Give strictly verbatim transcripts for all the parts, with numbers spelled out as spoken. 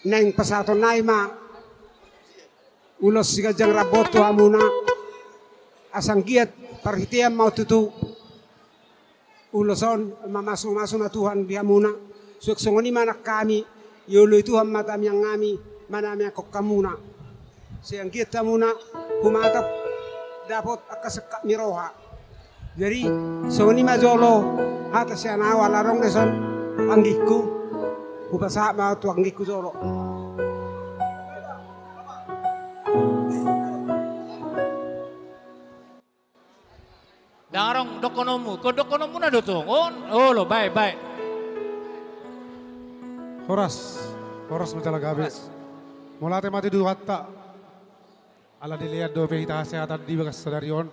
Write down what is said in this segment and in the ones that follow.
Naeng pasahatonnami ma ulos siganjang rambot tu hamuna, asa anggiat parhitean ma on tutu ulos on, mamasumasu ma Tuhan di hamuna. Suang songon i ma nang hami, ioloi Tuhan ma tamiangnami manamiangkon hamuna. Sai anggiat hamuna humatop dapot angka sengkap ni roha. Jadi songon i ma jolo hata sian ahu, ala adong do dison anggingku, hupasahat ma tu anggingku jolo. Ndang adong dohononmu, ingkon dohononmuna do tong on. Olo, bae, bae. Horas, horas ma jala gabe. Horas. Mauliate ma tu Tuhanta. Ala dilean dope hita hasehatan di bagas sadari on.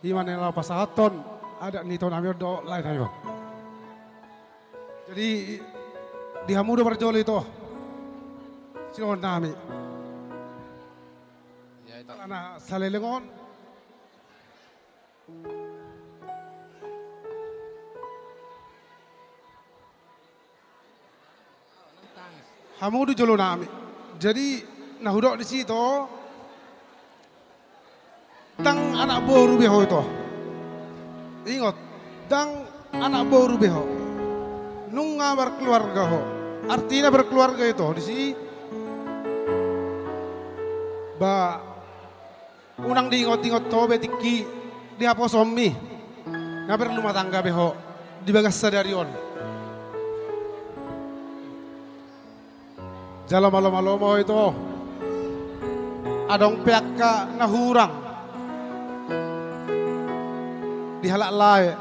I ma na laho pasahathon adat ni ito nami on do, lae nami on. Jadi di hamu do parjolo ito. Sidohonon nami. Ya, ito. Ala na saleleng on. Hamu do jolo nami. Jadi na hudok disi ito, ndang anak boru be ho ito. Ingot, ndang anak boru be ho. Nunga berkeluarga ho. Artina berkeluarga ito disi. Ba unang diingotingot ho be tingki di haposoonmi. Nga berrumah tangga be ho di bagas sadari on. Jala malo-malo ma ho ito. Adong pe angka na hurang di halak lae,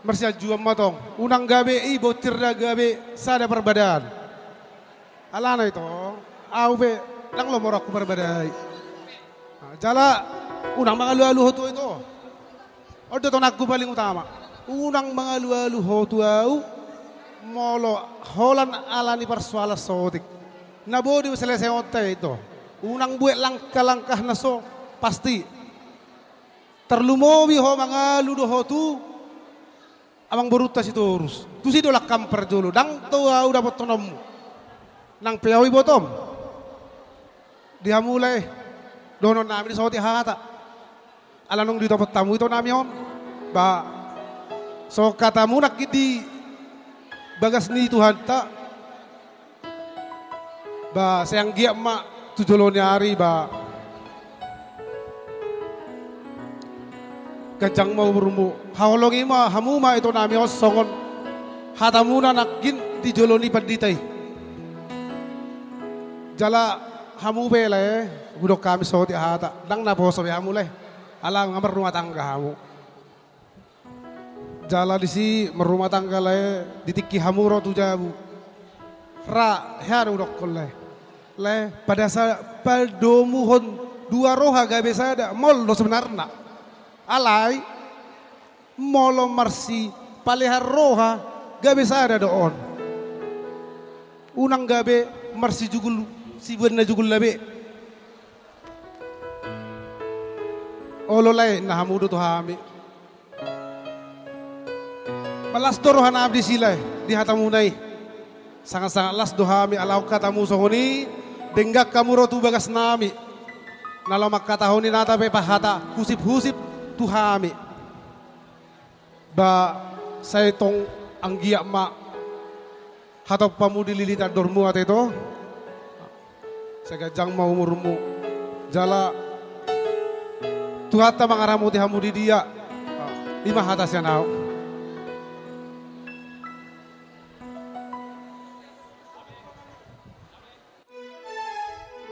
marsianjuan ma tong. Unang gabe i bontirna gabe sada parbadaan. Alana ito, ahu pe ndang lomo rohangku marbadai. Jala unang mangalualu ho tu ahu ito. On do tonangku paling utama. Unang mangalualu ho tu ahu molo holan ala ni parsoalan saotik. Na boi do selesaionta ito. Unang buat langkah-langkah na so pasti. Tarlumobi ho mangalu do ho tu amangborunta Sitorus. Tusi do langkam parjolo, ndang tu ahu dapothononmu. Nang pe ahu ibotom. Di hamu lae, dohonon nami do saotik hata. Ala nunga ditopot hamu ito nami on. Ba songon hatamu nangkin di bagas ni Tuhanta. Ba sai anggiat ma tu jolo ni ari ba ganjang ma umurmu. Haholongi ma hamu ma ito nami on songon hatamuna nangkin di jolo ni pandita i. Jala hamu pe lae, hudok hami saotik hata, ndang naposo be hamu lae. Ala nga marrumah tangga hamu. Jala disi marrumah tangga lae, di tingki hamu ro tu jabu. Ra, hea do hudokkon lae. Lae, pada sa-, padomuhon dua roha gabe sada, mol do sebenarna. Alai molo marsipalehar roha gabe sada do on. Unang gabe marsijugul sibuan na jugul na be. Olo lae, na hamu do tu hami. Ba las do roha nami disi lae, di hatamuna i. Sangat-sangat las do hami ala on hatamu songon i, denggan hamu ro tu bagas nami. Na laho mangkatahon i nata pe pahata husip-husip tu hami. Ba sai tong anggiat ma hatop hamu di lilitan dormu ate ito. Sai ganjang ma umurmu. Jala Tuhanta mangaramoti hamu di dia. I ma hata sian ahu.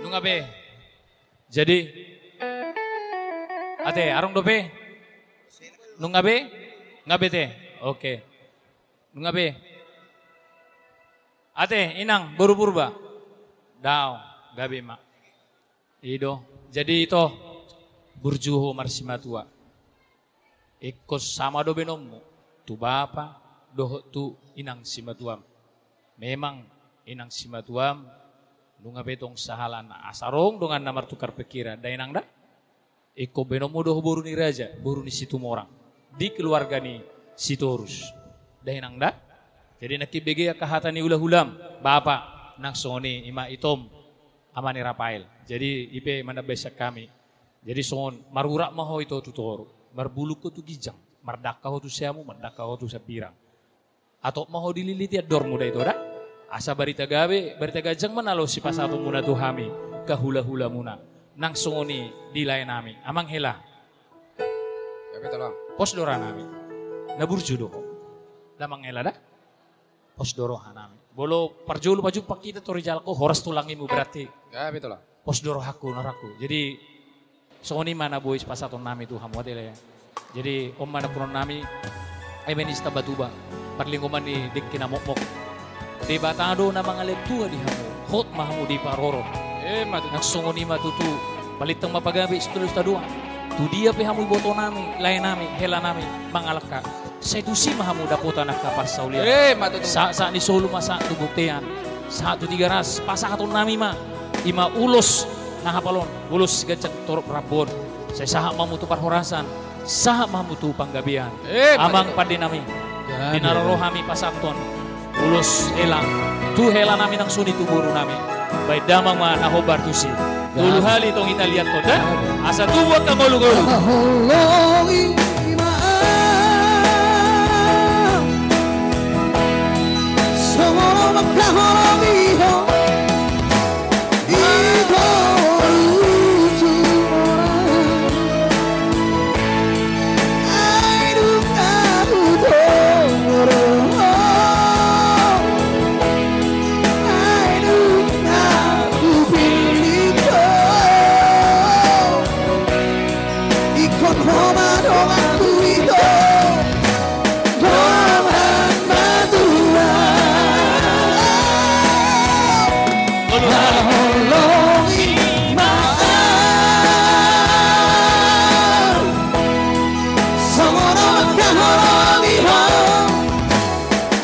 Nunga be. Jadi ate, adong dope? Nunga be? Nga be te. Oke. Nunga be. Ate, inang, boru Purba. Daong, gabe ma. I do. Jadi ito, burju ho marsimatua. Ingkon sama do baenonmu tu bapa dohot tu inang simatuam. Memang inang simatuam nunga be tong sahalana, asa adong donganna martukar pikiran, da inang da? Ingkon baenonmu do ho boru ni raja, boru ni Situmorang, di keluarga ni Sitorus, da inang da? Jadi nangkin bege angka hata ni hulahulam, bapa, Nang songon i, i ma itom, ama ni Rafael. Jadi, i pe manambai sian hami. Jadi, songon marurat ma ho ito tu toru, marbulung ho tu ginjang, mardangka ho tu siamun, mardangka ho tu sambirang. Atop ma ho dililiti andormu da ito da. Asa barita gabe, barita ganjang ma na laho sipasahatonmuna tu hami, angka hulahulamuna. Nang songon i di laenami. Amang hela. Gabe tolong. Pos do rohanami. Na burju do ho. Damang hela da. Pos do rohanami. Molo parjolo pajumpang hita tor dialap ho, horas tulangmu berarti. Gabe tolong. Pos do rohangku, na rohangku. Jadi, songon i ma na boi sipasahatonnami tu hamu ate. Jadi, on ma na purnami, eme ni Sitambatua, parlinggoman ni dengke na mokmok. Debata do na mangalehon tua di hamu, hot ma hamu diparorot. Emma tutu. Nang songon i ma tutu, palintang ma pagabe, situtu, situtu. Tu dia pe hamu ibotonami, laenami, helanami, mangalangka. Sai tusi ma hamu dapotan angka parsaulian. Emma tutu. Sahat, sahat ni solu ma sahat tu bontean. Sahat tu Tigaras, pasahatonnami ma. I ma ulos na hapal on, ulos ganjang torop rambu on. Sai sahat ma hamu tu parhorasan, sahat ma hamu tu panggabean. Emma tutu. Amang pandenami. Gabe. Di na ro rohami pasahathon. Ulos hela, tu helanami nang songon i tu borunami. Baen damang ma na hombar tusi. Tolu hali tong hita liathon da. Asa tubu angka ngolungolu. Holong i ma, songon on ma holong i ho. Ingkon ho ma donganku ito, dongan matua. Holong i ma, songon on ma holong i ho.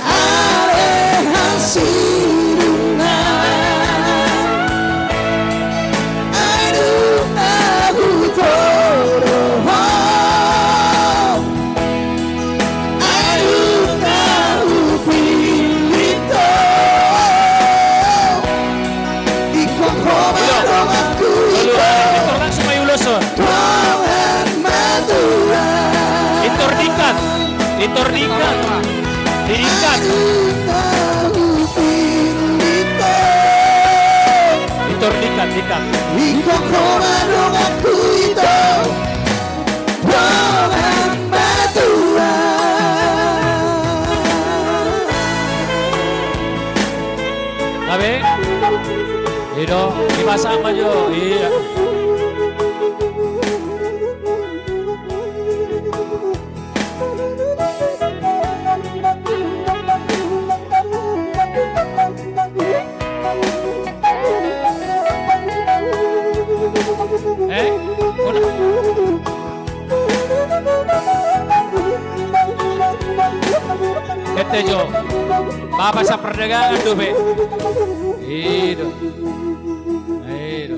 Ale hasilna, ai dung na hutoro ho, ai dung na hupillit ho, ingkon ho ma donganku ito. Intor langsung ma i ulos on. Dongan matua. Intor dingkat. Intor dingkat. Dingkat. Intor dingkat, dingkat. Ingkon ho ma donganku ito, dongan matua. Gabe? I do, dipasahat ma jo. Iya. Eh? Ente jo. Bapa saperdagangan dope. I do. I do.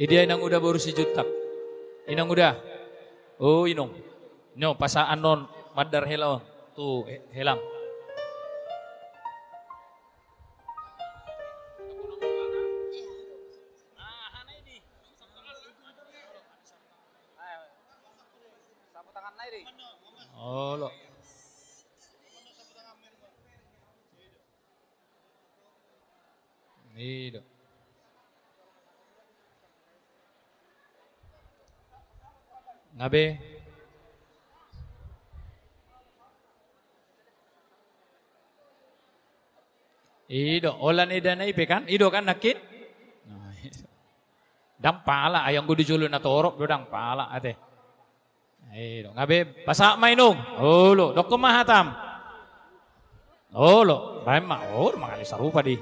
Idia inang Uda boru Sijuntak? Inang Uda. O, inong. Nyo, pasahat annon mandar hela on tu he-, helam. Olo. I do. Gabe. I do, holan edana i pe kan? I do kan nangkin? Nah, i do. Ndang pala, ai anggo di jolo na torop do ndang pala ate. I do, gabe, pasahat ma inong. Olo, dokkon ma hatam. Olo, baen ma. Olo, mangalehon sarupa di.